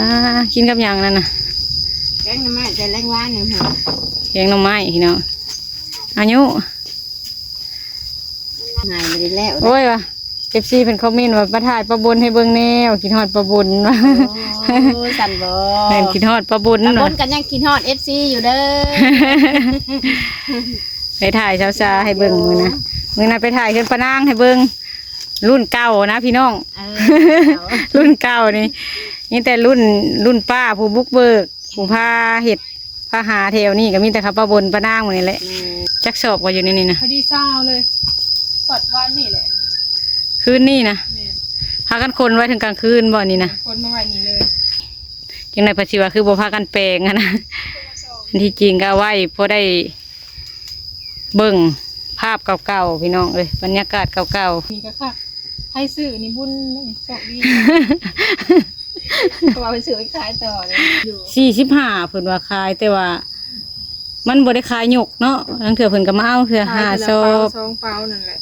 ອ່າ ກິນກັບຫຍັງນັ້ນນະ? ແກງໜໍ່ໄມ້ ແຕ່ແລງວານນີ້ຫັ້ນ ແກງໜໍ່ໄມ້ພີ່ນ້ອງ. ອາຍຸ ຫາຍບໍ່ໄດ້ແລ້ວ ໂອ້ຍວ່າ ເອັຟຊີ ເພິ່ນຄອມເມັນວ່າ ມາຖ່າຍປ້າບົນໃຫ້ເບິ່ງແດ່ ວ່າຄິດຮອດປ້າບົນວ່າ. ໂອ້ ຊັ້ນບໍ່? ແມ່ນ ຄິດຮອດປ້າບົນ ປ້າບົນກໍຍັງຄິດຮອດ ເອັຟຊີ ຢູ່ເດີ ໄປຖ່າຍສາວຊາໃຫ້ເບິ່ງມື້ນະ ມື້ນັ້ນໄປຖ່າຍເຮືອນປ້ານາງໃຫ້ເບິ່ງ ລຸ້ນເກົ່ານະພີ່ນ້ອງ. ເອີ ລຸ້ນເກົ່ານີ້ ມີແຕ່ລຸ້ນ ລຸ້ນປ້າຜູ້ບຸກເບີກ ຜູ້ພາເຮັດ ພາຫາແຖວນີ້ກໍມີແຕ່ເຂົາປ້າບົນປ້ານາງໝູ່ນີ້ແຫຼະ. ແມ່ນ ຈັກສອບກໍຢູ່ໃນນີ້ນະ? ພໍດີຊາວເລີຍ ຮອດວານນີ້ແຫຼະ. ຄືນນີ້ນະ? ແມ່ນ ພາກັນຂົນໄວ້ເຖິງກາງຄືນບໍ່ນີ້ນະ? ຂົນມາໄວ້ນີ້ເລີຍ. ຈັ່ງໃດເພິ່ນຊິວ່າຄືບໍ່ພາກັນແປງຫັ້ນນະ. ອັນທີ່ຈິງກໍເອົາໄວ້ພໍໄດ້ເບິ່ງພາບເກົ່າໆ ພີ່ນ້ອງເອີຍ ບັນຍາກາດເກົ່າໆ. ນີ້ກໍຄັກ ໃຜຊື້ນີ້ບຸນ ໂຊກດີ ເພາະວ່າໄປຊື້ໄປຂາຍຕໍ່ເດ້. ສີ່ສິບຫ້າ ເພິ່ນວ່າຂາຍ ແຕ່ວ່າມັນບໍ່ໄດ້ຂາຍຍົກເນາະ ລາງເທື່ອເພິ່ນກໍມາເອົາເທື່ອ ຂາຍ ຫ້າ ເທື່ອລະ ສອບ ເປົາສອງເປົານັ້ນແຫຼະ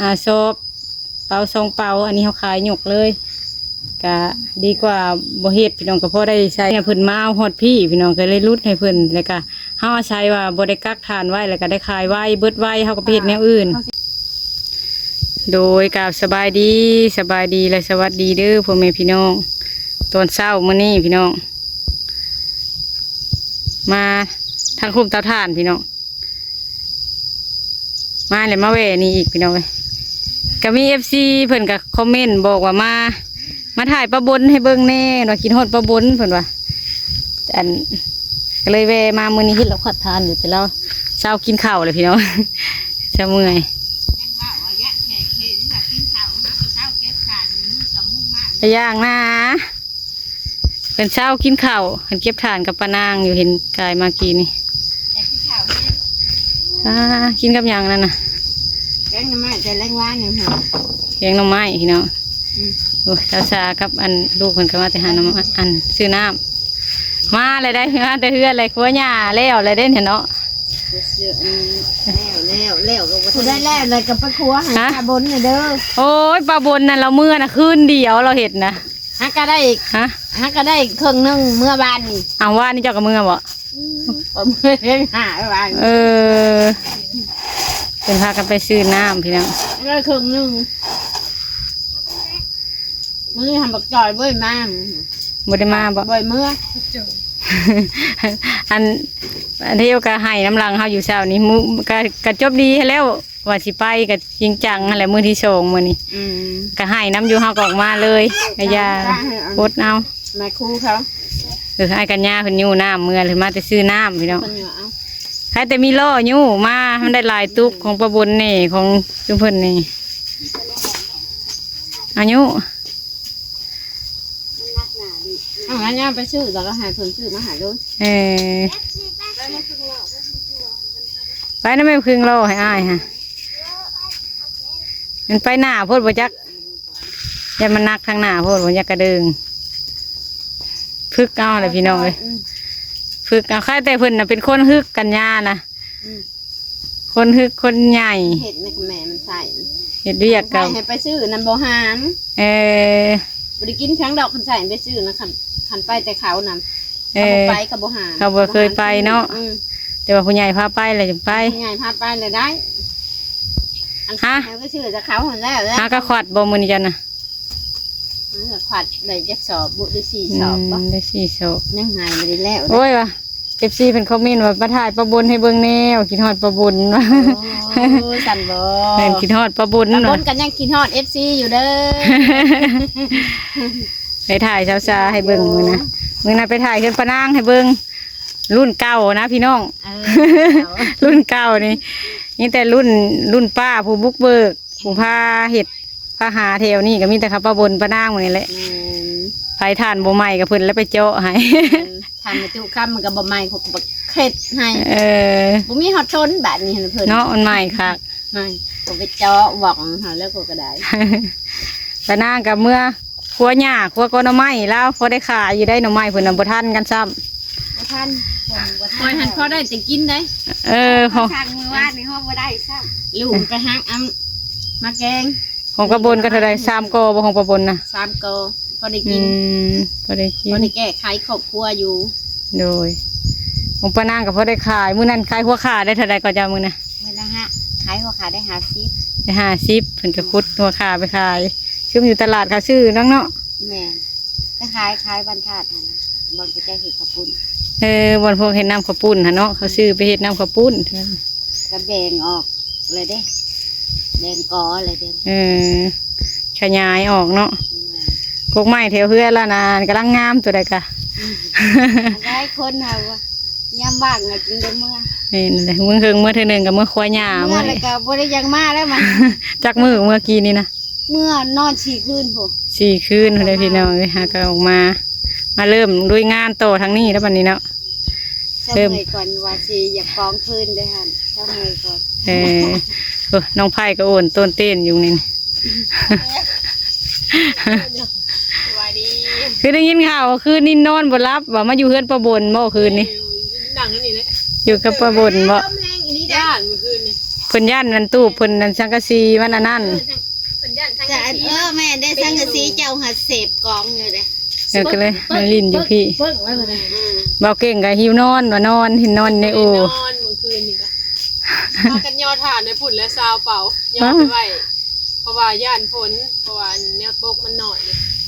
ຫ້າສອບ ເປົາສອງເປົາ. ອັນນີ້ເຮົາຂາຍຍົກເລີຍ ກະດີກວ່າບໍ່ເຮັດ ພີ່ນ້ອງ ກໍພໍໄດ້ໃຊ້. ເພິ່ນມາເອົາຮອດພີ້ ພີ່ນ້ອງ ກໍເລີຍຫຼຸດໃຫ້ເພິ່ນ ແລ້ວກະ ເຮົາອາໄສວ່າບໍ່ໄດ້ກັກຖ່ານໄວ້ ແລ້ວກໍໄດ້ຂາຍໄວ ເບິດໄວ ເຮົາກໍໄປເຮັດແນວອື່ນ. ໂດຍ ກາບສະບາຍດີ ສະບາຍດີ ແລະ ສະຫວັດດີເດີພໍ່ແມ່ພີ່ນ້ອງ. ຕອນເຊົ້າມື້ນີ້ພີ່ນ້ອງ ມາທາງຄຸ້ມເຕົາຖ່ານພີ່ນ້ອງ ມາແລ້ວມາແວ່ນີ້ອີກພີ່ນ້ອງເອີຍ. ກໍມີ ເອັຟຊີ ເພິ່ນກໍຄອມເມັນບອກວ່າ ມາ ມາຖ່າຍປ້າບົນໃຫ້ເບິ່ງແດ່ ວ່າຄິດຮອດປ້າບົນເພິ່ນວ່າ. ອັນ ກໍເລີຍແວ່ມາມື້ນີ້ ເຫັນລາວຂັດທານຢູ່ ແຕ່ລາວເຊົາກິນເຂົ້າແລ້ວພີ່ນ້ອງ ເຊົາເມື່ອຍ. ໄປຍ່າງນາ ເພິ່ນເຊົາກິນເຂົ້າ ເພິ່ນເກັບຖ່ານກັບປ້ານາງຢູ່ ເຫັນກາຍມາກີ້ນີ້. ອ່າ ກິນກັບຫຍັງນັ້ນນະ? ແກງໜໍ່ໄມ້ ແຕ່ແລງວານນີ້ຫັ້ນ ແກງໜໍ່ໄມ້ພີ່ນ້ອງ. ອືມ ໂອ້ຍ ສາວຊາກັບອັນລູກເພິ່ນກໍມາແຕ່ຫາໜໍ່ໄມ້ ອັນ ຊື້ນ້ຳ ມາແລ້ວໄດ໋ ມາແຕ່ເຮືອນແລ້ວ ຄົວຫຍ້າແລ້ວແລ້ວເດ້ເນາະ. ແລ້ວ ແລ້ວ ແລ້ວກໍບໍ່ທັນໄດ້ແລ້ວ ກໍໄປຄົວໃຫ້ ຮະ? ປ້າບົນນີ້ເດີ. ໂອ້ຍ ປ້າບົນນັ້ນລາວເມືອນະ ຄືນດຽວລາວເຮັດນະ. ຫາກໍໄດ້ ຮະ? ຫາກໍໄດ້ເຄິ່ງໜຶ່ງເມື່ອວານນີ້. ເອົາ ວານນີ້ເຈົ້າກໍເມືອບໍ່? ອືມ ກໍເມືອເລີຍຫາວານ. ເອີ ເພິ່ນພາກັນໄປຊື້ນ້ຳພີ່ນ້ອງ ໄດ້ເຄິ່ງໜຶ່ງ. ມື້ນີ້ຫາບັກຈອຍບໍ່ໄດ້ມາ. ບໍ່ໄດ້ມາບໍ່? ບໍ່ໄດ້ເມືອ. ອັນ ອັນດຽວກໍໄຫ້ນຳຫຼັງເຮົາຢູ່ເຊົ້ານີ້ ມື້ ກໍ ກໍຈົບດີແລ້ວ. ວ່າຊິໄປກໍຈິງຈັງຫັ້ນແຫຼະ ມື້ທີສອງມື້ນີ້. ອືມ ກໍໄຫ້ນຳຢູ່ ເຮົາກໍອອກມາເລີຍ ກໍຢ່າ ອົດເອົາ ແມ່ຄູເຂົາ. ເອີ ອ້າຍກັນຍາເພິ່ນຍູ້ນ້ຳເມືອ ເພິ່ນມາແຕ່ຊື້ນ້ຳພີ່ນ້ອງ. ໃຄແຕ່ມີລໍ້ຍູ້ມາ ມັນໄດ້ຫຼາຍຕຸກຂອງປ້າບົນນີ້ ຂອງຊຸມເພິ່ນນີ້. ອາຍຸ ເອົາ ຍາໄປຊື້ ແລ້ວກໍໃຫ້ເພິ່ນຊື້ມາໃຫ້ເດີ. ເອີ ໄປນຳແມ່ຄຶງລໍ້ໃຫ້ອ້າຍຫະ. ມັນໄປໜ້າໂພດບໍ່ຈັກ ຢ້ານມັນໜັກທາງໜ້າໂພດບໍ່ຈັກກະເດີງ. ຝຶກເອົາແຫຼະພີ່ນ້ອງເອີຍ. ອືມ ຝຶກເອົາ. ໃຄແຕ່ເພິ່ນນະເປັນຄົນຮຶກກັນຍານະ. ອືມ ຄົນຮຶກຄົນໃຫຍ່ ເຮັດໃຫ້ແມ່ມັນໃສ່ ເຮັດວຽກກໍໃຫ້ໄປຊື້ນັ້ນບໍ່ຫານ. ເອີ ບໍ່ໄດ້ກິນແຂງດອກ ຄັນໃສ່ໄປຊື້ນະ. ຄັນ ຄັນໄປແຕ່ເຂົານະ ເອີ ເຂົາບໍ່ໄປ ເຂົາບໍ່ຫານ ເຂົາບໍ່ເຄີຍໄປເນາະ. ອືມ ແຕ່ວ່າຜູ້ໃຫຍ່ພາໄປແລ້ວຈັ່ງໄປ ຜູ້ໃຫຍ່ພາໄປແລ້ວໄດ້. ອັນ ຫາ ໃຫ້ໄປຊື້ແຕ່ເຂົາຫັ້ນແລ້ວ ຫາກໍຂວັດບໍ່ມື້ນີ້ເຈົ້ານະ? ເອີ ຂວັດໄດ້ຈັກສອບບຸ ໄດ້ສີ່ສອບບໍ່? ອືມ ໄດ້ສີ່ສອບ ຍັງຫາຍບໍ່ໄດ້ແລ້ວ. ໂອ້ຍວ່າ ເອັຟຊີ ເພິ່ນຄອມເມັນວ່າ ມາຖ່າຍປ້າບົນໃຫ້ເບິ່ງແດ່ ວ່າຄິດຮອດປ້າບົນວ່າ. ໂອ້ ຊັ້ນບໍ່? ແມ່ນ ຄິດຮອດປ້າບົນ ປ້າບົນກໍຍັງຄິດຮອດ ເອັຟຊີ ຢູ່ເດີ. ໄປຖ່າຍສາວຊາໃຫ້ເບິ່ງມື້ນະ ມື້ນັ້ນໄປຖ່າຍເຮືອນປ້ານາງໃຫ້ເບິ່ງ ລຸ້ນເກົ່ານະພີ່ນ້ອງ. ເອີ ລຸ້ນເກົ່ານີ້ ມີແຕ່ລຸ້ນ ລຸ້ນປ້າຜູ້ບຸກເບີກ ຜູ້ພາເຮັດ ພາຫາແຖວນີ້ກໍມີແຕ່ເຂົາປ້າບົນປ້ານາງໝູ່ນີ້ແຫຼະ. ແມ່ນ ໄຟຖ່ານບໍ່ໄໝ້ກໍເພິ່ນລະໄປເຈາະໃຫ້. ແມ່ນ ຖ່ານແມ່ຕູ້ຄຳມັນກໍບໍ່ໄໝ້ ເຂົາກໍບໍ່ເຮັດໃຫ້. ເອີ ບໍ່ມີຮອດທົນບາດນີ້ຫັ້ນເພິ່ນເນາະ ມັນໄໝ້ຄັກ. ໄໝ້ ກໍໄປເຈາະຫວ່ອງຫາແລ້ວກໍ ກໍໄດ້ ປ້ານາງກໍເມືອ ຄົວຫຍ້າ ຄົວກໍໜໍ່ໄມ້ລາວ ພໍໄດ້ຂາຍຢູ່ໄດ໋ ໜໍ່ໄມ້ເພິ່ນນະ ບໍ່ທັນກັນຊ້ຳ. ບໍ່ທັນ ບໍ່ທັນ ຂ້ອຍຫັ້ນພໍໄດ້ແຕ່ກິນໄດ໋. ເອີ ຂອງ ສັ່ງມື້ວານນີ້ຮອດບໍ່ໄດ້ຊ້ຳ ລູກໄປຫາເອົາມາແກງ. ຂອງປ້າບົນກໍເທົ່າໃດ ສາມກໍບໍ່ ຂອງປ້າບົນນະ ສາມກໍ ໄປ ພໍໄດ້ກິນ ອືມ ພໍໄດ້ກິນ ພໍໄດ້ແກ້ໄຂຄອບຄົວຢູ່. ໂດຍ ຂອງປ້ານາງກໍພໍໄດ້ຂາຍ ມື້ນັ້ນຂາຍຫົວຂາໄດ້ເທົ່າໃດກໍເຈົ້າມື້ນະ? ມື້ນະຫະ ຂາຍຫົວຂາໄດ້ຫ້າສິບ ໄດ້ຫ້າສິບ ເພິ່ນກໍຂຸດຫົວຂາໄປຂາຍ ຄືຢູ່ຕະຫຼາດເຂົາຊື້ນຳເນາະ. ແມ່ນ ໄປຂາຍ ຂາຍບ້ານທາດຫັ້ນນະ ບ່ອນເຂົາເຈົ້າເຮັດເຂົ້າປຸ້ນ. ເອີ ບ່ອນພວກເຮັດນ້ຳເຂົ້າປຸ້ນຫັ້ນເນາະ ເຂົາຊື້ໄປເຮັດນ້ຳເຂົ້າປຸ້ນ ກໍແບ່ງອອກເລີຍເດ້ ແບ່ງກໍເລີຍເດ້. ເອີ ຂະຫຍາຍອອກເນາະ. ແມ່ນ ກົກໄມ້ແຖວເຮືອນລະນະ ກຳລັງງາມ ໂຕໃດກະ ອືມ ຫຼາຍຄົນເຮົາວ່າ ຍາມວ່າງກໍຈຶ່ງໄດ້ເມືອ. ແມ່ນແຫຼະ ມື້ເທິງເມືອເທື່ອໜຶ່ງກໍເມືອຄວາຍຫຍ້າ ເມືອ ເມື່ອຍ ແລ້ວກໍບໍ່ໄດ້ຢາກມາແລ້ວມັນ. ຈັກມື້ເມື່ອກີ້ນີ້ນະ? ເມື່ອນອນສີ່ຄືນພຸ້ນ ສີ່ຄືນພຸ້ນເດ້ພີ່ນ້ອງເອີຍ. ຫາກໍອອກມາ ມາເລີ່ມລຸຍງານຕໍ່ທາງນີ້ແລ້ວບັດນີ້ເນາະ. ເລີ່ມ ເມື່ອຍກ່ອນວ່າຊິຢາກກອງຄືນເດ້ຫັ້ນ ເມື່ອຍກ່ອນ. ເອີ ໂອ້ ນ້ອງໄພກໍໂອນໂຕນເຕັ້ນຢູ່ນີ້ ສະບາຍດີ. ຄືໄດ້ຍິນຂ່າວວ່າຄືນນີ້ນອນບໍ່ຫຼັບ ວ່າມາຢູ່ເຮືອນປ້າບົນບໍ່ຄືນນີ້? ເອີ ນັ່ງຢູ່ນີ້ແຫຼະ ຢູ່ກັບປ້າບົນບໍ່? ຢ້ານມື້ຄືນນີ້ ເພິ່ນຢ້ານອັນຕູບເພິ່ນອັນສັງກະສີມັນອັນນັ້ນ ເອີ ເພິ່ນຢ້ານສັງກະສີ. ເອີ ແມ່ນເດ້ ສັງກະສີເຈົ້າຫາເສບກອງຢູ່ເດ້. ເອີ ກໍເລີຍມາຫຼິ້ນຢູ່ພີ້ ເບິ່ງແລ້ວນະ. ອືມ ເບົາເກັ່ງກໍຫິວນອນ ວ່ານອນ ເຫັນນອນໃນໂອ່ງ ນອນມື້ຄືນນີ້ກໍ ພາກັນຍໍຖ່ານໃນພຸ້ນແຫຼະ ຊາວເປົາ ຍໍໄປໄວ້ ເພາະວ່າຢ້ານຝົນ ເພາະວ່າອັນແນວຕົກມັນໜ້ອຍ.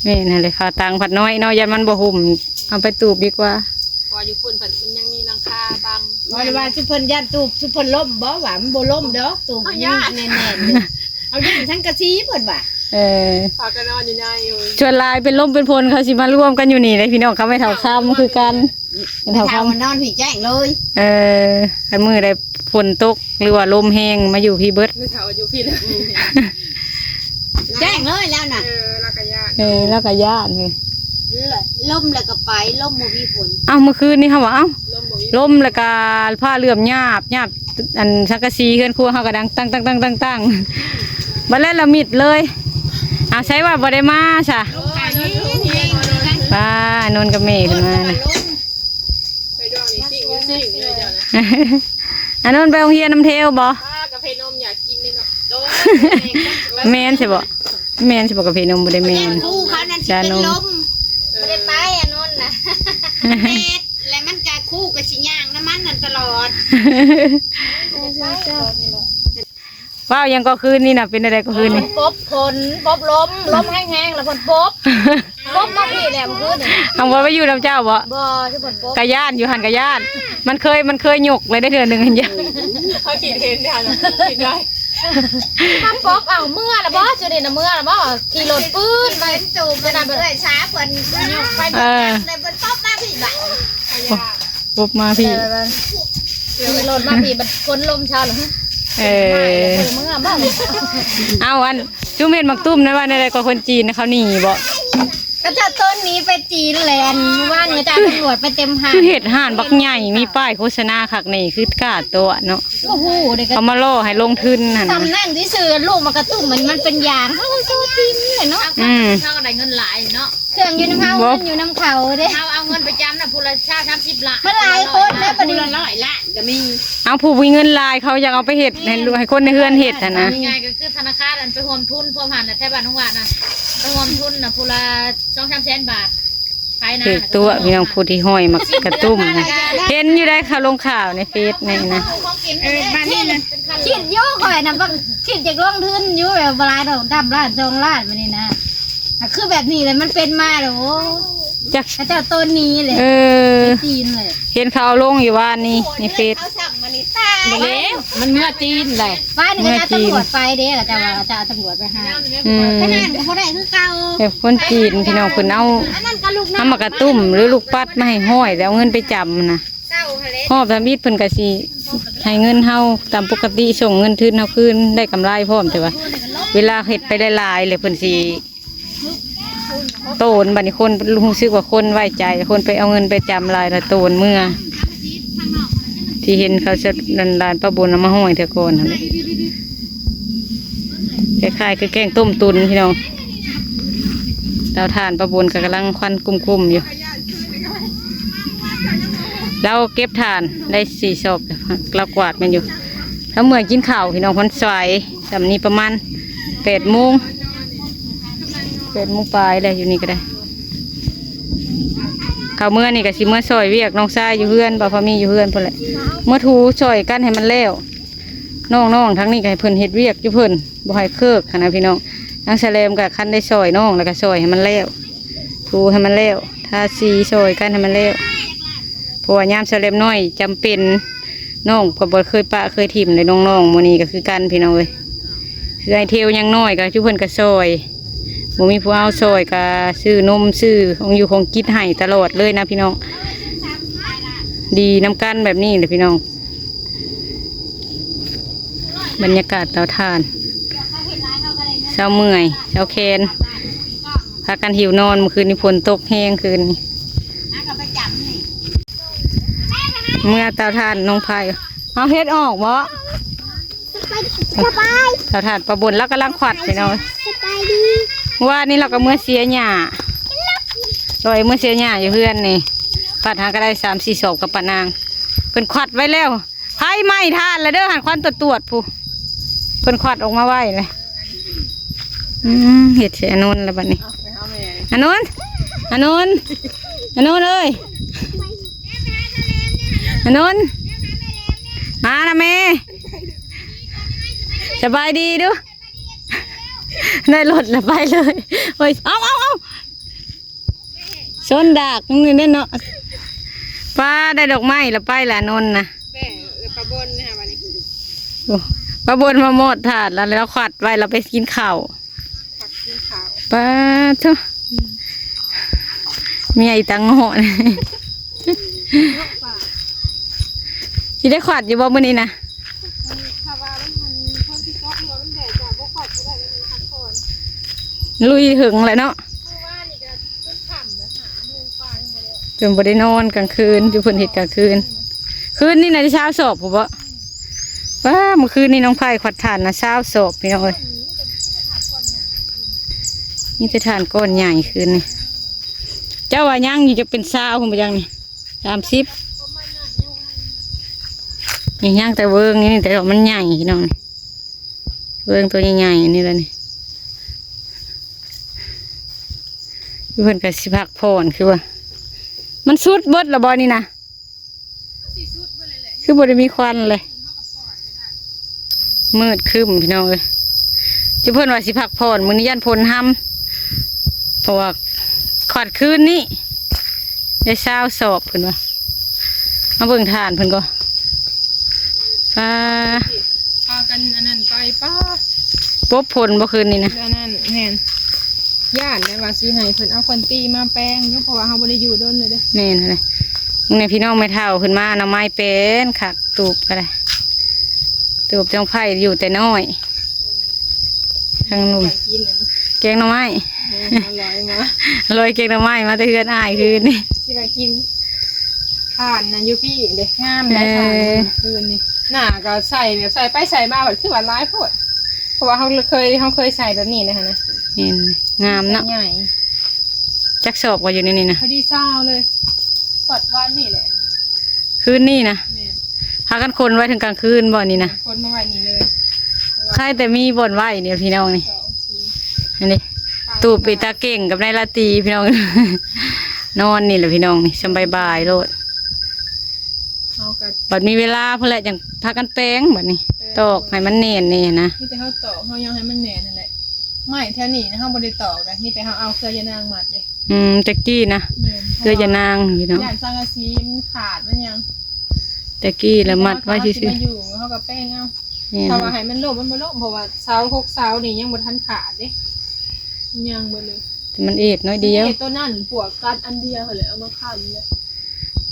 ແມ່ນຫັ້ນແຫຼະ ເຂົາຕັງພັດນ້ອຍເນາະ ຢ້ານມັນບໍ່ຫຸ້ມ ເອົາໄປຕູບດີກວ່າ ເພາະວ່າຢູ່ພຸ້ນເພິ່ນມັນຍັງມີຫຼັງຄາບັງ. ບໍ່ໄດ້ວ່າຊຸມເພິ່ນຢ້ານຕູບ ຊຸມເພິ່ນລົ້ມບໍ່ ວ່າມັນບໍ່ລົ້ມດອກ ຕູບຢູ່ແໜ້ນໆ ເຮົາຢ້ານສັງກະສີເພິ່ນວ່າ. ເອີ ພາກັນນອນຢູ່ໃນ ສ່ວນຫຼາຍເປັນລົມເປັນຝົນ ເຂົາຊິມາລວມກັນຢູ່ນີ້ເດ້ພີ່ນ້ອງ ເຂົາແມ່ເຖົ້າຄຳຄືກັນ. ແມ່ເຖົ້າຄຳນອນພີ້ແຈ້ງເລີຍ. ເອີ ຄັນມື້ໃດຝົນຕົກ ຫຼືວ່າລົມແຮງມາຢູ່ພີ້ເບິດ ແມ່ເຖົ້າຢູ່ພີ້ເລີຍ ແຈ້ງເລີຍແລ້ວນະ. ເອີ ລາວກໍຢ້ານ ເອີ ລາວກໍຢ້ານເອີຍ ລົມແລ້ວກໍໄປ ລົມບໍ່ມີຝົນ. ເອົ້າ ມື້ຄືນນີ້ເຮົາວ່າ ເອົ້າ ລົມບໍ່ມີ ລົມແລ້ວກໍຟ້າເຫຼື້ອມຍາບຍາບ ອັນສັງກະສີເຮືອນຄົວເຮົາກໍດັງຕັງໆໆໆ ບັດແລ້ວລະມິດເລີຍ. ເອົາ ໃສວ່າບໍ່ໄດ້ມາຊະ ປ້າອານົນກັບແມ່ເພິ່ນມານະ. ໄປດອງນີ້ຊິງຢູ່ຊິງຢູ່ເຈົ້ານະ. ອານົນໄປໂຮງຮຽນນຳເທວບໍ່? ປ້າ ກາເຟນົມຢາກກິນເດ້ເນາະ. ໂດຍ ແມ່ນໃຊ່ບໍ່? ແມ່ນຊິບໍ່ ກາເຟນົມບໍ່ໄດ້ແມ່ນ ຄູເຂົານັ້ນຊິເປັນລົມ ເອີ ບໍ່ໄດ້ໄປອານົນນະ ແດດ ແລະມັນກະ ຄູກະຊິຍ່າງນຳມັນນັ້ນຕະຫຼອດ. ເວົ້າຫຍັງກໍຄືນນີ້ນະ ເປັນແນວໃດກໍຄືນນີ້? ປົບຝົນ ປົບລົມ ລົມແຮງໆ ແລ້ວເພິ່ນປົບ ປົບມາພີ້ແຫຼະມື້ຄືນນີ້. ເອົາ ບໍ່ໄປຢູ່ນຳເຈົ້າບໍ່? ບໍ່ ຄືເພິ່ນປົບ ກະຢ້ານ ຢູ່ຫັ້ນກະຢ້ານ ມັນເຄີຍ ມັນເຄີຍຍົກແລ້ວໄດ້ເທື່ອໜຶ່ງຫັ້ນ ຢ້ານ ເຂົາຄິດເຫັນຫັ້ນ ຄິດໄດ້. ມາປົບ ເອົາ ເມືອລະບໍ່? ຈຸນີ້ນະ ເມືອລະບໍ່? ຂີ່ລົດປືດມາ ເປັນຕູບ ເປັນເອີຍ ສາເພິ່ນຍົກໄປ ເອີ ເພິ່ນປົບມາພີ້ບາດ ປົບມາພີ້ ແຕ່ວ່າຂີ່ລົດມາພີ້ ບັດຝົນລົມເຊົາລະ ເອີ ເມືອບໍ່? ເອົາ ອັນ ຊຸມເຮັດໝາກຕຸ້ມນັ້ນວ່າແນວໃດກໍ ຄົນຈີນເຂົາໜີບໍ່? ເຂົາເຈົ້າໂຕນໜີໄປຈີນແຫຼະ ອັນ ມື້ວານນີ້ເຈົ້າຕຳຫຼວດໄປເຕັມຫ້າງ ຄືເຮັດຮ້ານບັກໃຫຍ່ ມີປ້າຍໂຄສະນາຄັກແນ່ ຄືກ້າຕົວະເນາະ. ບໍ່ຮູ້ເດ້ ເຂົາມາຫຼໍ່ໃຫ້ລົງທຶນຫັ້ນ ສ່ຳນັ້ນຊື່ໆ ລູກໝາກກະຕຸ້ມມັນ ມັນເປັນຢາງ ເຮົາກໍໂຊກິນແຫຼະເນາະ. ອືມ ເຮົາກໍໄດ້ເງິນຫຼາຍເນາະ ເຄື່ອງຢູ່ນຳເຮົາ ເງິນຢູ່ນຳເຂົາເດ້ ເຮົາເອົາເງິນໄປຈຳນະ ຜູ້ລະຊາວສາມສິບລ້ານ ມັນຫຼາຍຄົນນະ ບາດນີ້ຜູ້ລະຮ້ອຍລ້ານກໍມີ. ເອົາ ຜູ້ມີເງິນຫຼາຍ ເຂົາຢາກເອົາໄປເຮັດໃຫ້ລູກໃຫ້ຄົນໃນເຮືອນເຮັດຫັ້ນນະ ງ່າຍໆ ກໍຄືທະນາຄານ ອັນໄປຮ່ວມທຶນພວມຫັ້ນນະ ແຖວບ້ານນ້ອງຫວານນະ ໄປຮ່ວມທຶນນະ ຜູ້ລະສອງສາມແສນບາດ. ຖືກຕົວະ ພີ່ນ້ອງ ຜູ້ທີ່ຫ້ອຍໝາກກະຕຸ້ມນະ ເຫັນຢູ່ໄດ໋ ເຂົາລົງຂ່າວໃນເຟສນີ້ນະ. ເອີ ບ້ານນີ້ນະ ຄິດຢູ່ຂ້ອຍນະ ຄິດຢາກລົງທຶນຢູ່ ແບບບໍ່ຫຼາຍດອກ ດຳລ້ານສອງລ້ານບາດນີ້ນະ ຄືແບບນີ້ແຫຼະ ມັນເປັນມາແລ້ວ ໂອ້ ຈັກ ເຂົາເຈົ້າໂຕນໜີແຫຼະ. ເອີ ໄປຈີນແຫຼະ ເຫັນເຂົາເອົາລົງຢູ່ວານນີ້ໃນເຟສ ເຂົາສັ່ງມາລິຕາ ບໍ່ແລ້ວ ມັນເມືອຈີນແຫຼະ ວານນີ້ເຂົາເຈົ້າຕຳຫຼວດໄປເດ້ ເຂົາເຈົ້າວ່າເຂົາເຈົ້າຕຳຫຼວດໄປຫາ ອືມ ຂະໜາດກໍບໍ່ໄດ້ຄືເກົ່າ ແບບຄົນຈີນ ພີ່ນ້ອງ ເພິ່ນເອົາ ເອົາໝາກກະຕຸ້ມ ຫຼື ລູກປັດມາໃຫ້ຫ້ອຍ ແລ້ວເອົາເງິນໄປຈຳນະ ຮອບທຳອິດເພິ່ນກໍຊິໃຫ້ເງິນເຮົາຕາມປົກກະຕິ ສົ່ງເງິນທຶນເຮົາຄືນ ໄດ້ກຳໄລພ້ອມ ແຕ່ວ່າເວລາເຮັດໄປຫຼາຍໆ ແລ້ວເພິ່ນຊິໂຕນ ບັດນີ້ຄົນຮູ້ສຶກວ່າຄົນໄວ້ໃຈ ຄົນໄປເອົາເງິນໄປຈຳຫຼາຍ ລະໂຕນເມືອ ທີ່ເຫັນເຂົາສະ ນັ້ນ ຫຼານປ້າບຸນເອົາມາຫ້ອຍເທື່ອກ່ອນຫັ້ນແຫຼະ. ຄ້າຍໆ ຄືແກງຕົ້ມຕຸນ ພີ່ນ້ອງ ເຕົາຖ່ານປ້າບຸນກໍກຳລັງຄວັນກຸ້ມໆຢູ່ ລາວເກັບຖ່ານໄດ້ສີ່ຊອກ ລາວກວາດແມ່ນຢູ່ ລາວເມື່ອຍກິນເຂົ້າ ພີ່ນ້ອງ ຄົນສວຍ ສ່ຳນີ້ປະມານແປດໂມງ ແປດໂມງປາຍແລ້ວ ຢູ່ນີ້ກໍໄດ້. ເຂົາເມືອນີ້ກໍຊິເມືອຊ່ອຍວຽກນ້ອງຊາຍຢູ່ເຮືອນ ບ່າວພາມີຢູ່ເຮືອນພຸ້ນແຫຼະ ເມືອຖູຊ່ອຍກັນໃຫ້ມັນແລ້ວ. ນ້ອງໆທາງນີ້ກໍໃຫ້ເພິ່ນເຮັດວຽກຢູ່ເພິ່ນ ບໍ່ໃຫ້ເຄີກຫັ້ນນະພີ່ນ້ອງ. ນາງສະແລມກໍຄັນໄດ້ຊ່ອຍນ້ອງ ແລ້ວກໍຊ່ອຍໃຫ້ມັນແລ້ວ ຖູໃຫ້ມັນແລ້ວ ທາສີຊ່ອຍກັນໃຫ້ມັນແລ້ວ ເພາະວ່າຍາມສະແລມນ້ອຍຈຳເປັນ ນ້ອງກໍບໍ່ເຄີຍປະເຄີຍຖິ້ມເດ້ນ້ອງໆ. ມື້ນີ້ກໍຄືກັນພີ່ນ້ອງເອີຍ ຄືອ້າຍເທວຍັງນ້ອຍກໍຈຸເພິ່ນກໍຊ່ອຍ ບໍ່ມີຜູ້ເອົາຊ່ອຍກໍຊື້ນົມຊື້ຂອງຢູ່ຂອງກິນໃຫ້ຕະຫຼອດເລີຍນະພີ່ນ້ອງ. ດີນຳກັນແບບນີ້ແຫຼະພີ່ນ້ອງ. ບັນຍາກາດເຕົາຖ່ານ ຊາວເມື່ອຍ ຊາວແຄນ ພາກັນຫິວນອນ. ມື້ຄືນນີ້ຝົນຕົກແຮງຄືນນີ້ ເມື່ອເຕົາຖ່ານນ້ອງໄພ ເອົາເຮັດອອກບໍ່? ສະບາຍດີ ສະບາຍ ເຕົາຖ່ານປ້າບົນລາວກຳລັງຂວັດພີ່ນ້ອງ. ສະບາຍດີ ເມື່ອວານນີ້ລາວກໍເມືອເສຍຫຍ້າ ລອຍເມືອເສຍຫຍ້າຢູ່ເຮືອນນີ້ ຂວັດຫາກໍໄດ້ສາມສີ່ສອບກັບປ້ານາງ ເພິ່ນຂວັດໄວ້ແລ້ວ. ໄຟໄໝ້ຖ່ານລະເດີ ຫັ້ນຄວັນຕວດໆ ຜູ້ ເພິ່ນຂວັດອອກມາໄວ້ເລີຍ. ອືມ ເຮັດໃສ່ອານົນລະບັດນີ້ ອານົນ ອານົນ ອານົນເອີຍ ອານົນ ມານະແມ່ ສະບາຍດີດູ ໄດ້ລົດລະໄປເລີຍ. ໂອ້ຍ ເອົາ ເອົາ ເອົາ ຊົນດາກນີ້ແນ່ເນາະ. ປ້າ ໄດ້ດອກໄມ້ລະໄປລະ ອານົນນະ ແປ້ງ ເອີ ປ້າບົນນະ ບັດນີ້ ໂອ້ ປ້າບົນມາໝົດຖາດລະ ລາວຂວັດໄວ້ ລາວໄປກິນເຂົ້າ ພັກກິນເຂົ້າ. ປ້າໂທ້ ເມຍອີຕາງໍ້ ຊິໄດ້ຂວັດຢູ່ບໍ່ມື້ນີ້ນະ? ມື້ນີ້ຖ້າວ່າມັນ ມັນຝົນຊິຕົກ ຫຼືວ່າມັນແດດຈະບໍ່ຂວັດກໍໄດ້ ແລ້ວນີ້ພັກຜ່ອນ ລຸຍເຖິງແຫຼະເນາະ. ມື້ວານນີ້ກໍ ເພິ່ນບໍ່ໄດ້ນອນກາງຄືນ ຢູ່ເພິ່ນເຮັດກາງຄືນ ຄືນນີ້ນະຊາວສອບພຸ້ນບໍ? ວ້າ ມື້ຄືນນີ້ນ້ອງໄພຂວັດຖ່ານນະຊາວສອບ ພີ່ນ້ອງເອີຍ ມີແຕ່ຖ່ານກ້ອນໃຫຍ່ຄືນນີ້. ເຈົ້າວ່າຍັງຢູ່ຈັກເປັນຊາວພຸ້ນບໍ່ ຍັງນີ້ ສາມສິບ ນີ້ຍັງແຕ່ເວີງນີ້ ແຕ່ວ່າມັນໃຫຍ່ ພີ່ນ້ອງ ເບິ່ງໂຕໃຫຍ່ໆ ນີ້ລະນີ້ ເພິ່ນກໍຊິພັກຜ່ອນຄືວ່າ ມັນສຸດເບິດລະບໍ່ນີ້ນະ? ຄືບໍ່ໄດ້ມີຄວັນເລີຍ ມືດຄຶ້ມພີ່ນ້ອງເອີຍ. ຈຸເພິ່ນວ່າຊິພັກຜ່ອນ ມື້ນີ້ຢ້ານຝົນຮຳ ເພາະວ່າຂວັດຄືນນີ້ໄດ້ຊາວສອບ ເພິ່ນວ່າ. ມາເບິ່ງຖ່ານເພິ່ນກໍ ປ້າ ພາກັນອັນນັ້ນໄປ ປ້າ ປົບຝົນບໍ່ຄືນນີ້ນະ ອັນນັ້ນແມ່ນ ຢ້ານແຕ່ວ່າຊິໃຫ້ເພິ່ນເອົາຂວັນຕີມາແປງຢູ່ ເພາະວ່າເຮົາບໍ່ໄດ້ຢູ່ດົນເລີຍເດ້. ແມ່ນແຫຼະ ນີ້ພີ່ນ້ອງແມ່ເຖົ້າເພິ່ນມາເອົາໜໍ່ໄມ້ແປງຄັກ ຕູບກໍໄດ້ ຕູບຂອງໄຜຢູ່ແຕ່ນ້ອຍ ທາງໜຸ່ມ ແກງໜໍ່ໄມ້ ເອີ ເອົາລອຍມາ ລອຍແກງໜໍ່ໄມ້ມາແຕ່ເຮືອນອ້າຍຄືນນີ້ ຊິໄປກິນ ຖ່ານນະຢູ່ພີ້ເດ້ ງາມເດ້ ເອີ ຖ່ານຄືນນີ້ ໜ້າກໍໃສ່ແບບໃສ່ໄປໃສ່ມາ ແບບຄືວ່າຫຼາຍໂພດ ເພາະວ່າເຮົາເຄີຍ ເຮົາເຄີຍໃສ່ແບບນີ້ນະຫັ້ນນະ. ແມ່ນ ງາມເນາະ ໃຫຍ່ ຈັກສອບກໍຢູ່ໃນນີ້ນະ? ພໍດີຊາວເລີຍ ຂວັດວານນີ້ແຫຼະ ຄືນນີ້ນະ. ແມ່ນ ພາກັນຂົນໄວ້ເຖິງກາງຄືນບໍ່ນີ້ນະ? ຂົນມາໄວ້ນີ້ເລີຍ ໃຄ່ແຕ່ມີບ່ອນໄວ້ນີ້ພີ່ນ້ອງນີ້ ສອງ ສີ່ ອັນນີ້ ຕູບເປັນຕາເກັ່ງກັບນາຍລາຕີພີ່ນ້ອງ ນອນນີ້ແຫຼະພີ່ນ້ອງນີ້ ສຳບາຍໆໂລດ. ເຮົາກໍ ບັດມີເວລາພຸ້ນແຫຼະຈັ່ງພາກັນແປງ ບັດນີ້ ແປງ ຕອກໃຫ້ມັນແໜ້ນແນ່ນະ. ມີແຕ່ເຮົາຕອກ ເຮົາຍັງໃຫ້ມັນແໜ້ນຫັ້ນແຫຼະ ໄມ້ແຖວນີ້ນະ ເຮົາບໍ່ໄດ້ຕອກນະ ມີແຕ່ເຮົາເອົາເຄື່ອຍານາງມັດເດ້. ອືມ ແຕ່ກີ້ນະ ແມ່ນ ເຄືອຍານາງພີ່ນ້ອງ ຢ້ານສັງກະສີມັນຂາດມັນຫຍັງ ແຕ່ກີ້ລະມັດໄວ້ຊື່ໆ ເຮົາກໍແປງເອົາ. ແມ່ນ ຖ້າວ່າໃຫ້ມັນລົ້ມມັນບໍ່ລົ້ມ ເພາະວ່າເສົາ ຫົກເສົານີ້ຍັງບໍ່ທັນຂາດເດ້ ຍັງເບິດເລີຍ ແຕ່ມັນເອກໜ້ອຍດຽວ ເອກໂຕນັ້ນປວກກັດອັນດຽວຫັ້ນແຫຼະ ເອົາມາຄ້ຳເລີຍ.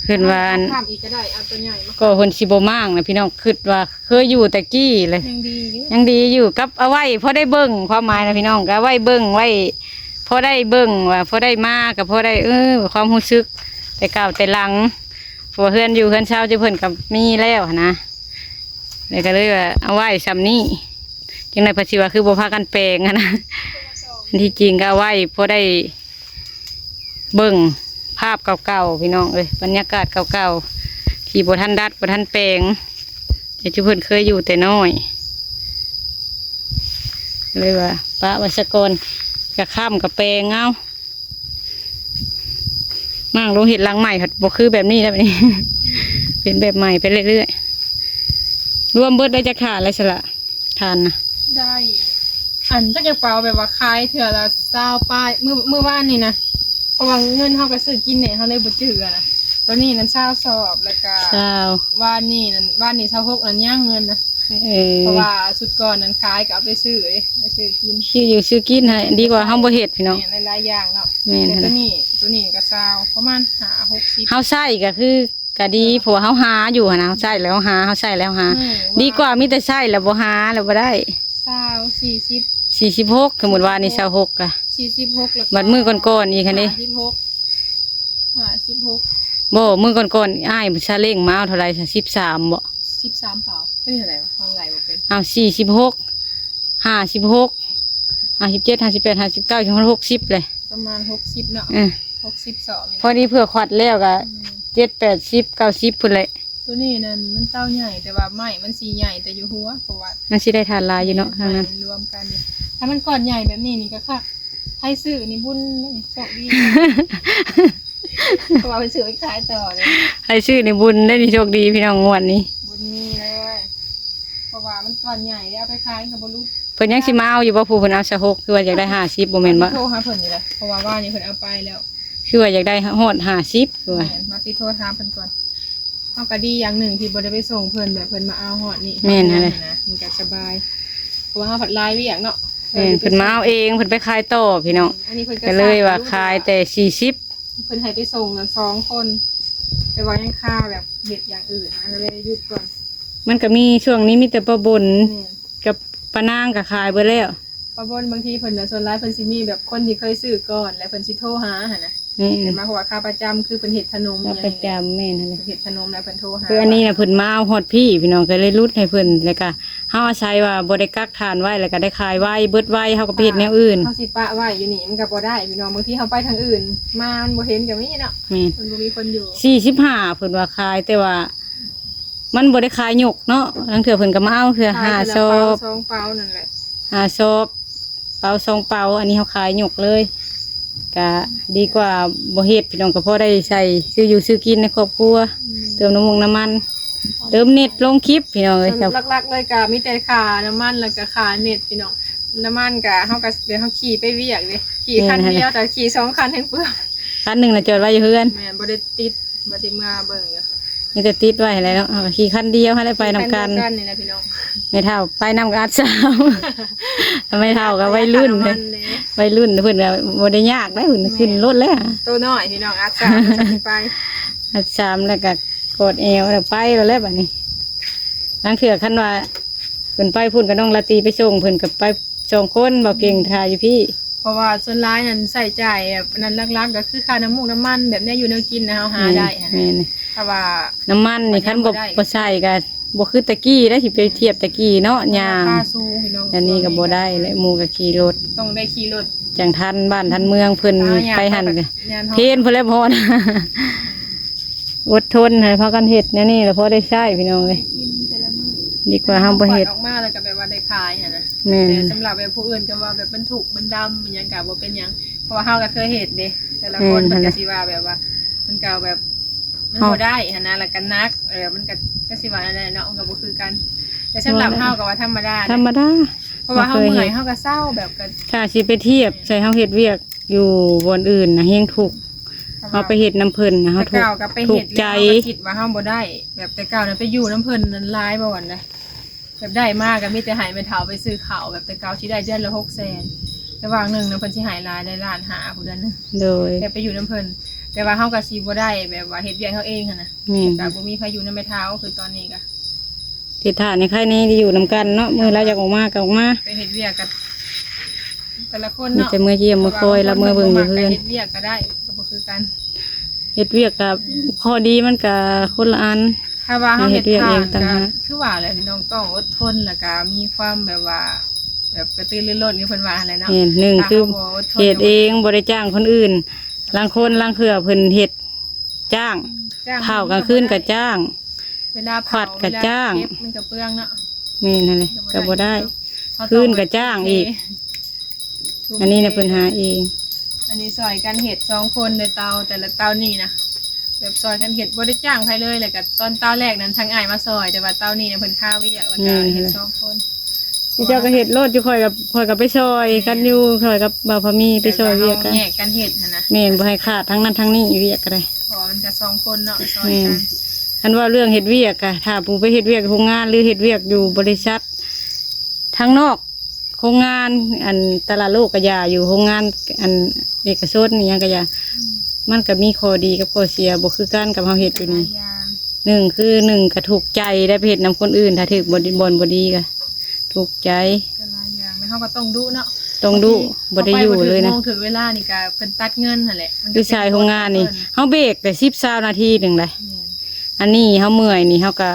ເພິ່ນວ່າອັນ ເອົາມາຄ້ຳອີກກໍໄດ້ ເອົາໂຕໃຫຍ່ມາ ກໍເພິ່ນຊິບໍ່ມ້າງນະພີ່ນ້ອງ ຄິດວ່າເຄີຍຢູ່ແຕ່ກີ້ເລີຍ ຍັງດີຢູ່ ຍັງດີຢູ່ ກັບເອົາໄວ້ພໍໄດ້ເບິ່ງ ຄວາມໝາຍນະພີ່ນ້ອງ ກໍເອົາໄວ້ເບິ່ງໄວ້ ພໍໄດ້ເບິ່ງວ່າ ພໍໄດ້ມາ ກໍພໍໄດ້ ເອີ ຄວາມຮູ້ສຶກແຕ່ເກົ່າແຕ່ຫຼັງ ເພາະວ່າເຮືອນຢູ່ເຮືອນເຊົ່າຈຸເພິ່ນກໍມີແລ້ວຫັ້ນນະ ແລ້ວກໍເລີຍວ່າເອົາໄວ້ຊ່ຳນີ້ ຈັ່ງໃດເພິ່ນຊິວ່າຄືບໍ່ພາກັນແປງຫັ້ນນະ. ອັນທີ່ຈິງກໍເອົາໄວ້ພໍໄດ້ ເບິ່ງພາບເກົ່າໆ ພີ່ນ້ອງເອີຍ ບັນຍາກາດເກົ່າໆ ທີ່ບໍ່ທັນດັດບໍ່ທັນແປງ ແຕ່ຈຸເພິ່ນເຄີຍຢູ່ແຕ່ນ້ອຍ ເລີຍວ່າປະໄວ້ສາກ່ອນ ກະຄ້ຳກະແປງເອົາ. ໝ່າງລົງເຮັດຫຼັງໃໝ່ພັດບໍ່ຄືແບບນີ້ແລ້ວບັດນີ້ ເປັນແບບໃໝ່ໄປເລື້ອຍໆ. ລວມເບິດໄດ້ຈັກຖານແລ້ວຊະລະ ຖານນະ? ໄດ້ ອັນຈັກຢາກເປົ່າແບບວ່າຂາຍເທື່ອລະຊາວປາຍ ມື້ ມື້ວານນີ້ນະ ເພາະວ່າເງິນເຮົາກໍຊື້ກິນແດ່ ເຮົາເລີຍບໍ່ຈື່ນະ. ໂຕນີ້ນັ້ນຊາວສອບ ແລ້ວກໍຊາວ ວານນີ້ນັ້ນ ວານນີ້ຊາວຫົກນັ້ນຍັງເງິນນະ. ເອີ ເພາະວ່າຊຸດກ່ອນນັ້ນຂາຍກໍເອົາໄປຊື້ເດ້ ໄປຊື້ກິນ ຊື້ຢູ່ຊື້ກິນໃຫ້ ດີກວ່າເຮົາບໍ່ເຮັດພີ່ນ້ອງ. ແມ່ນ ຫຼາຍໆຢ່າງເນາະ. ແມ່ນ ແຕ່ ຫັ້ນ ໂຕ ລະ ນີ້ ໂຕນີ້ກໍຊາວ ປະມານຫ້າຫົກສິບ ເຮົາໃຊ້ກໍຄື ກໍດີ ເອີ ເພາະວ່າເຮົາຫາຢູ່ຫັ້ນນະ ເຮົາໃຊ້ແລ້ວເຮົາຫາ ເຮົາໃຊ້ແລ້ວເຮົາຫາ ເອີ ດີກວ່າມີແຕ່ໃຊ້ແລ້ວບໍ່ຫາແລ້ວບໍ່ໄດ້. ຊາວ ສີ່ສິບ ສີ່ສິບຫົກ ສົມມຸດວ່ານີ້ຊາວຫົກກະ ສີ່ສິບຫົກ ແລ້ວ ບັດມື້ກ່ອນໆອີກຫັ້ນເດ້ ຫ້າສິບຫົກ ຫ້າສິບຫົກ ບໍ່ ມື້ກ່ອນໆອ້າຍຊາເລ້ງມາເອົາເທົ່າໃດຊະ ສິບສາມບໍ່? ສິບສາມເປົ່າ ເປັນເທົ່າໃດວະ ເຮົາໄລ່ບໍ່ເປັນ. ເອົາ ສີ່ສິບຫົກ ຫ້າສິບຫົກ ຫ້າສິບເຈັດ ຫ້າສິບແປດ ຫ້າສິບເກົ້າ ຮອດຫົກສິບເລີຍ ປະມານຫົກສິບເນາະ. ເອີ ຫົກສິບສອງນີ້ ພໍດີເຜື່ອຂວັດແລ້ວກໍ ອືມ ເຈັດ ແປດສິບ ເກົ້າສິບພຸ້ນແຫຼະ. ໂຕນີ້ນັ້ນມັນເຕົ່າໃຫຍ່ ແຕ່ວ່າໄມ້ມັນຊິໃຫຍ່ແຕ່ຢູ່ຫົວ ເພາະວ່າມັນຊິໄດ້ຖານຫຼາຍຢູ່ເນາະ ແມ່ນ ທາງນັ້ນ ໄມ້ມັນລວມກັນຢູ່. ຖ້າມັນກ້ອນໃຫຍ່ແບບນີ້ນີ້ກໍຄັກ ໃຜຊື້ນີ້ບຸນເດ້ ໂຊກດີ ເພາະວ່າເພິ່ນຊື້ໄປຂາຍຕໍ່ເດ້. ໃຜຊື້ນີ້ບຸນໄດ້ນີ້ ໂຊກດີພີ່ນ້ອງ ງວດນີ້ບຸນມີເລີຍ ເພາະວ່າມັນກ້ອນໃຫຍ່ເດ້ ເອົາໄປຂາຍກໍບໍ່ຫຼຸດ. ເພິ່ນຍັງຊິມາເອົາຢູ່ບໍ່? ຜູ້ເພິ່ນເອົາຊາວຫົກ ຄືວ່າຢາກໄດ້ຫ້າສິບ ບໍ່ແມ່ນບໍ່? ໂທຫາເພິ່ນຢູ່ເດ້ ເພາະວ່າວານນີ້ເພິ່ນເອົາໄປແລ້ວ ຄືວ່າຢາກໄດ້ຮອດຫ້າສິບ ຄືວ່າ ແມ່ນ ວ່າຊິໂທຖາມເພິ່ນກ່ອນ. ເຮົາກໍດີຢ່າງໜຶ່ງທີ່ບໍ່ໄດ້ໄປສົ່ງເພິ່ນ ແບບເພິ່ນມາເອົາຮອດນີ້ ແມ່ນຫັ້ນແຫຼະ ມັນກໍສະບາຍ ເພາະວ່າເຮົາພັດຫຼາຍວຽກເນາະ. ແມ່ນ ເພິ່ນມາເອົາເອງ ເພິ່ນໄປຂາຍຕໍ່ພີ່ນ້ອງ ອັນນີ້ເພິ່ນກໍ ກໍເລີຍວ່າຂາຍແຕ່ສີ່ສິບ ເພິ່ນໃຫ້ໄປສົ່ງນຳສອງຄົນ ແຕ່ວ່າຍັງຄາແບບເຮັດຢ່າງອື່ນ ກໍເລີຍຢຸດກ່ອນ. ມັນກໍມີ ຊ່ວງນີ້ມີແຕ່ປາບົນ ແມ່ນ ກັບປານາງກໍຂາຍເບິດແລ້ວ. ປາບົນບາງທີເພິ່ນນະ ສ່ວນຫຼາຍເພິ່ນຊິມີແບບຄົນທີ່ເຄີຍຊື້ກ່ອນ ແລ້ວເພິ່ນຊິໂທຫາຫັ້ນນະ ແມ່ນ ເພິ່ນມາ ເພາະວ່າຄາປະຈຳ ຄືເພິ່ນເຮັດຂະໜົມ ຄາປະຈຳ ຫຍັງນີ້ ແມ່ນຫັ້ນແຫຼະ ເພິ່ນເຮັດຂະໜົມແລ້ວເພິ່ນໂທຫາ. ຄືອັນນີ້ນະ ເພິ່ນມາເອົາຮອດພີ້ພີ່ນ້ອງ ກໍເລີຍຫຼຸດໃຫ້ເພິ່ນ ແລ້ວກໍເຮົາອາໄສວ່າບໍ່ໄດ້ກັກຖານໄວ້ ແລ້ວກໍໄດ້ຂາຍໄວ ເບິດໄວ ເຮົາກໍໄປເຮັດແນວອື່ນ ເຮົາຊິປະໄວ້ຢູ່ນີ້ມັນກໍບໍ່ໄດ້ພີ່ນ້ອງ ບາງທີເຮົາໄປທາງອື່ນມາມັນບໍ່ເຫັນກໍມີເນາະ. ແມ່ນ ມັນບໍ່ມີຄົນຢູ່. ສີ່ສິບຫ້າ ເພິ່ນວ່າຂາຍ ແຕ່ວ່າມັນບໍ່ໄດ້ຂາຍຍົກເນາະ ລາງເທື່ອເພິ່ນກໍມາເອົາເທື່ອ ຂາຍ ຫ້າ ເທື່ອລະ ສອບ ເປົາສອງເປົານັ້ນແຫຼະ ຫ້າສອບ ເປົາສອງເປົາ ອັນນີ້ເຮົາຂາຍຍົກເລີຍ ກະດີກວ່າບໍ່ເຮັດພີ່ນ້ອງ ກໍພໍໄດ້ໃຊ້ຊື້ຢູ່ຊື້ກິນໃນຄອບຄົວ ອືມ ເຕີມນ້ຳມັນ ນ້ຳມັນ ເຕີມເນັດລົງຄລິບພີ່ນ້ອງເອີຍ. ສ່ວນຫຼັກໆເລີຍກະມີແຕ່ຄ່ານ້ຳມັນ ແລ້ວກະຄ່າເນັດພີ່ນ້ອງ. ນ້ຳມັນກະເຮົາກະ ແບບເຮົາຂີ່ໄປວຽກເດ້ ຂີ່ຄັນດຽວ ແມ່ນ ແຕ່ຂີ່ສອງຄັນແຮງເປືອງ ຄັນໜຶ່ງນະຈອດໄວ້ຢູ່ເຮືອນ ແມ່ນ ບໍ່ໄດ້ຕິດ ວ່າຊິເມືອເບິ່ງຢູ່ ມີແຕ່ຕິດໄວ້ຫັ້ນແຫຼະເນາະ ເຮົາກໍຂີ່ຄັນດຽວຫັ້ນແຫຼະ ໄປນຳກັນ ໄປນຳກັນນີ້ແຫຼະພີ່ນ້ອງ. ແມ່ເຖົ້າໄປນຳກໍອັດສາມ ແມ່ເຖົ້າກໍໄວລຸ້ນ ໄວລຸ້ນ ເພິ່ນກໍບໍ່ໄດ້ຍາກໄດ໋ ເພິ່ນຂຶ້ນລົດແລ້ວ ໂຕນ້ອຍພີ່ນ້ອງ ອັດສາມ ໄປ ອັດສາມ ແລ້ວກໍກອດແອວ ແລ້ວໄປແລ້ວແຫຼະບັດນີ້. ລາງເທື່ອຄັນວ່າເພິ່ນໄປພຸ້ນ ກໍນ້ອງລາຕີໄປສົ່ງ ເພິ່ນກໍໄປສອງຄົນ ບໍ່ເກັ່ງ ຖ້າຢູ່ພີ້ ເພາະວ່າສ່ວນຫຼາຍນັ້ນໃຊ້ຈ່າຍແບບນັ້ນຫຼັກໆ ກໍຄືຄ່ານ້ຳມູກນ້ຳມັນ ແບບແນວຢູ່ແນວກິນນະ ເຮົາຫາໄດ້ຫັ້ນນະ. ແມ່ນ ຖ້າວ່ານ້ຳມັນນີ້ ຄັນບໍ່ ບໍ່ໄດ້ ບໍ່ໃສ່ກໍບໍ່ຄືແຕ່ກີ້ໄດ໋ ຊິໄປທຽບແຕ່ກີ້ເນາະ ຍ່າງ ລາຄາສູງພີ່ນ້ອງ ອັນນີ້ກໍບໍ່ໄດ້ແຫຼະ ໝູ່ກໍຂີ່ລົດ ຕ້ອງໄດ້ຂີ່ລົດ ຈັ່ງທັນບ້ານທັນເມືອງເພິ່ນ ໄປຫັ້ນກໍເພນພຸ້ນແຫຼະ ພໍນ ອົດທົນໃຫ້ພາກັນເຮັດແນວນີ້ລະພໍໄດ້ໃຊ້ພີ່ນ້ອງເອີຍ ກິນແຕ່ລະມື້ ດີກວ່າເຮົາບໍ່ເຮັດ ອອກມາແລ້ວກໍແບບວ່າໄດ້ຂາຍຫັ້ນນະ. ແມ່ນ ແຕ່ສຳລັບແບບຜູ້ອື່ນກໍວ່າແບບມັນທຸກມັນດຳ ມັນຫຍັງກໍບໍ່ເປັນຫຍັງ ເພາະວ່າເຮົາກໍເຄີຍເຮັດເດ້ ແຕ່ລະຄົນ ແມ່ນ ເພິ່ນກໍຊິວ່າແບບວ່າ ມັນກໍແບບ ມັນບໍ່ໄດ້ຫັ້ນນະ ແລ້ວກໍໜັກ ເອີ ມັນກໍ ກໍຊິວ່າແນວໃດເນາະ ມັນກໍບໍ່ຄືກັນ. ແຕ່ສຳລັບເຮົາກໍວ່າທຳມະດາ ທຳມະດາ ເພາະວ່າເຮົາເມື່ອຍ ເຮົາກໍເຊົາ ແບບກໍ ຖ້າຊິໄປທຽບໃສ່ເຮົາເຮັດວຽກຢູ່ບ່ອນອື່ນນະ ແຮງທຸກ ເຮົາໄປເຮັດນຳເພິ່ນນະ ເຮົາທຸກ ແຕ່ເກົ່າກໍໄປເຮັດ ທຸກໃຈ ແລ້ວເຮົາກໍຄິດວ່າເຮົາບໍ່ໄດ້ ແບບແຕ່ເກົ່ານະໄປຢູ່ນຳເພິ່ນນັ້ນຫຼາຍບ່ອນນະ ແບບໄດ້ມາກໍມີແຕ່ໃຫ້ແມ່ເຖົ້າໄປຊື້ເຂົ້າ ແບບແຕ່ເກົ່າຊິໄດ້ເດືອນລະຫົກແສນ ແຕ່ວ່າງໜຶ່ງນະເພິ່ນຊິໃຫ້ຫຼາຍ ໄດ້ລ້ານຫ້າພຸ້ນເດືອນໜຶ່ງ ໂດຍ ແບບໄປຢູ່ນຳເພິ່ນ ແຕ່ວ່າເຮົາກໍຊິບໍ່ໄດ້ແບບວ່າເຮັດວຽກເຮົາເອງຫັ້ນນະ ແມ່ນ ກໍບໍ່ມີໃຜຢູ່ນຳແມ່ເຖົ້າ ຄືຕອນນີ້ກໍ ເຮັດທ່າໃນໄຄນີ້ໄດ້ຢູ່ນຳກັນເນາະ ມື້ລາວຢາກອອກມາກໍອອກມາ ໄປເຮັດວຽກກັບແຕ່ລະຄົນເນາະ ມີແຕ່ເມືອຢ້ຽມເມືອຄອຍ ລາວເມືອເບິ່ງຢູ່ເຮືອນ ເຮັດວຽກກໍໄດ້ ກໍບໍ່ຄືກັນ ເຮັດວຽກກໍ ອືມ ຂໍ້ດີມັນກໍຄົນລະອັນ ຖ້າວ່າເຮົາເຮັດວຽກເອງຕ່າງຫາກ ຄືວ່າແຫຼະພີ່ນ້ອງ ຕ້ອງອົດທົນ ແລ້ວກໍມີຄວາມແບບວ່າ ແບບກະຕືລືລົ້ນ ຄືເພິ່ນວ່າຫັ້ນແຫຼະເນາະ. ແມ່ນ ໜຶ່ງຄືເຮັດເອງ ບໍ່ໄດ້ຈ້າງຄົນອື່ນ ລາງຄົນລາງເທື່ອເພິ່ນເຮັດຈ້າງ ເຜົາກາງຄືນກໍຈ້າງ ເວລາເຜົາ ຂວັດກໍຈ້າງ ເວລາເກັບມັນກໍເປືອງເນາະ. ແມ່ນຫັ້ນແຫຼະ ກໍບໍ່ໄດ້ ຄືນກໍຈ້າງອີກ ອັນນີ້ນະເພິ່ນຫາເອງ ອັນນີ້ຊ່ອຍກັນເຮັດສອງຄົນເດີ ເຕົາ ແຕ່ລະເຕົານີ້ນະ ແບບຊ່ອຍກັນເຮັດ ບໍ່ໄດ້ຈ້າງໃຜເລີຍ. ແລ້ວກໍຕອນເຕົາແລກນັ້ນ ທາງອ້າຍມາຊ່ອຍ ແຕ່ວ່າເຕົານີ້ນະ ເພິ່ນຄາວຽກ ແລ້ວກໍເຮັດສອງຄົນ. ເຈົ້າກໍເຮັດໂລດ ຢູ່ຂ້ອຍກັບ ຂ້ອຍກໍໄປຊ່ອຍກັນຢູ່ ຂ້ອຍກັບບ່າວພາມີໄປຊ່ອຍວຽກກັນ ແຍກກັນເຮັດຫັ້ນນະ. ແມ່ນ ບໍ່ໃຫ້ຂາດທາງນັ້ນທາງນີ້ ວຽກກໍໄດ້ ເພາະວ່າມັນກໍສອງຄົນເນາະ ຊ່ອຍກັນ. ຄັນເວົ້າເລື່ອງເຮັດວຽກກະ ຖ້າຜູ້ໄປເຮັດວຽກໂຮງງານ ຫຼືເຮັດວຽກຢູ່ບໍລິສັດທາງນອກ ໂຮງງານ ອັນ ຕະຫຼາດໂລກກະຢ່າ ຢູ່ໂຮງງານ ອັນ ເອກະຊົນອີ່ຫຍັງກະຢ່າ ມັນກະມີຂໍ້ດີກັບຂໍ້ເສຍ ບໍ່ຄືກັນກັບເຮົາເຮັດຢູ່ນີ້. ໜຶ່ງຄື ໜຶ່ງກະທຸກໃຈໄດ້ໄປເຮັດນຳຄົນອື່ນ ຖ້າຖືກບໍ່ດີ ບ່ອນບໍ່ດີກະທຸກໃຈ ກໍຫຼາຍຢ່າງ ແລ້ວເຮົາກໍຕ້ອງດຸເນາະ ຕ້ອງດຸ ບໍ່ໄດ້ຢູ່ເລີຍນະ. ຖືກເວລານີ້ກະເພິ່ນຕັດເງິນຫັ້ນແຫຼະ ຄືສາຍໂຮງງານນີ້ ເຮົາເບກແຕ່ສິບ ຊາວນາທີໜຶ່ງໄດ. ອັນນີ້ເຮົາເມື່ອຍນີ້ ເຮົາກະ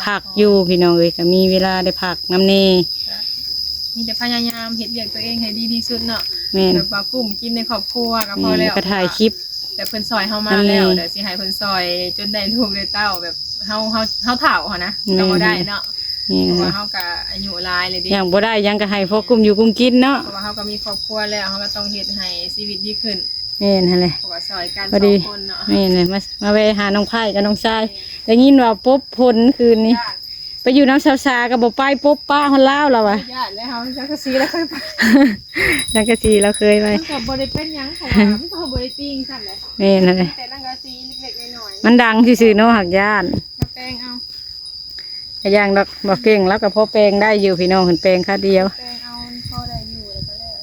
ພັກຢູ່ພີ່ນ້ອງເອີຍ ກະມີເວລາໄດ້ພັກນຳແດ່. ມີແຕ່ພະຍາຍາມເຮັດວຽກຕົວເອງໃຫ້ດີທີ່ສຸດເນາະ. ແມ່ນ ແບບວ່າກຸ້ມກິນໃນຄອບຄົວກໍພໍແລ້ວ ແມ່ນ ກໍຖ່າຍຄລິບ ແບບເພິ່ນຊ່ອຍເຮົາມາແລ້ວ ແລ້ວຊິໃຫ້ເພິ່ນຊ່ອຍຈົນໄດ້ລູກໄດ້ເຕົ້າ ແບບເຮົາ ເຮົາ ເຮົາເຖົ້າຫັ້ນນະ ກໍບໍ່ໄດ້ເນາະ. ເພາະວ່າເຮົາກໍອາຍຸຫຼາຍແລ້ວເດ້ ຫຍັງບໍ່ໄດ້ຫຍັງກໍໃຫ້ພໍກຸ້ມຢູ່ກຸ້ມກິນເນາະ. ເພາະວ່າເຮົາກໍມີຄອບຄົວແລ້ວ ເຮົາກໍຕ້ອງເຮັດໃຫ້ຊີວິດດີຂຶ້ນ. ແມ່ນຫັ້ນແຫຼະ ເພາະວ່າຊ່ອຍກັນສອງຄົນເນາະ. ແມ່ນແຫຼະ ມາ ມາແວ່ຫານ້ອງໄພກັບນ້ອງຊາຍ ໄດ້ຍິນວ່າປົບຝົນຄືນນີ້ ໄປຢູ່ນຳສາວສາກໍບໍ່ໄປ ປົບປະຮອດລາວລະວ່າ. ຢ້ານແລ້ວ ເຮົາສັງກະສີລາວເຄີຍໄປ ສັງກະສີລາວເຄີຍໄປ ມັນກໍບໍ່ໄດ້ເປັນຫຍັງ ເພາະວ່າມັນກໍບໍ່ໄດ້ຕິ່ງຊັ້ນແຫຼະ. ແມ່ນຫັ້ນແຫຼະ ມີແຕ່ສັງກະສີເລັກໆນ້ອຍໆ ມັນດັງຊື່ໆເນາະ ຫາກຢ້ານ ມາແປງເອົາ. ກະຢ່າງດອກ ບໍ່ເກັ່ງ ລາວກໍພໍແປງໄດ້ຢູ່ພີ່ນ້ອງ ເພິ່ນແປງຄາດດຽວ ແປງເອົາພໍໄດ້ຢູ່ ແລ້ວກໍແລ້ວ.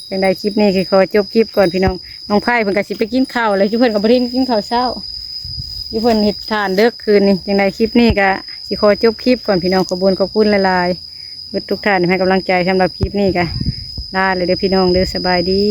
ຈັ່ງໃດຄລິບນີ້ກໍຂໍຈົບຄລິບກ່ອນພີ່ນ້ອງ ນ້ອງໄພເພິ່ນກໍຊິໄປກິນເຂົ້າແລ້ວ ຢູ່ເພິ່ນກໍບໍ່ໄດ້ກິນເຂົ້າເຊົ້າ ຢູ່ເພິ່ນເຮັດທານເດິກຄືນນີ້. ຈັ່ງໃດຄລິບນີ້ກໍຊິຂໍຈົບຄລິບກ່ອນພີ່ນ້ອງ ຂອບຄຸນ ຂອບຄຸນຫຼາຍໆ ເບິດທຸກທ່ານທີ່ໃຫ້ກຳລັງໃຈ. ສຳລັບຄລິບນີ້ກໍລາແລ້ວເດີພີ່ນ້ອງເດີ ສະບາຍດີ.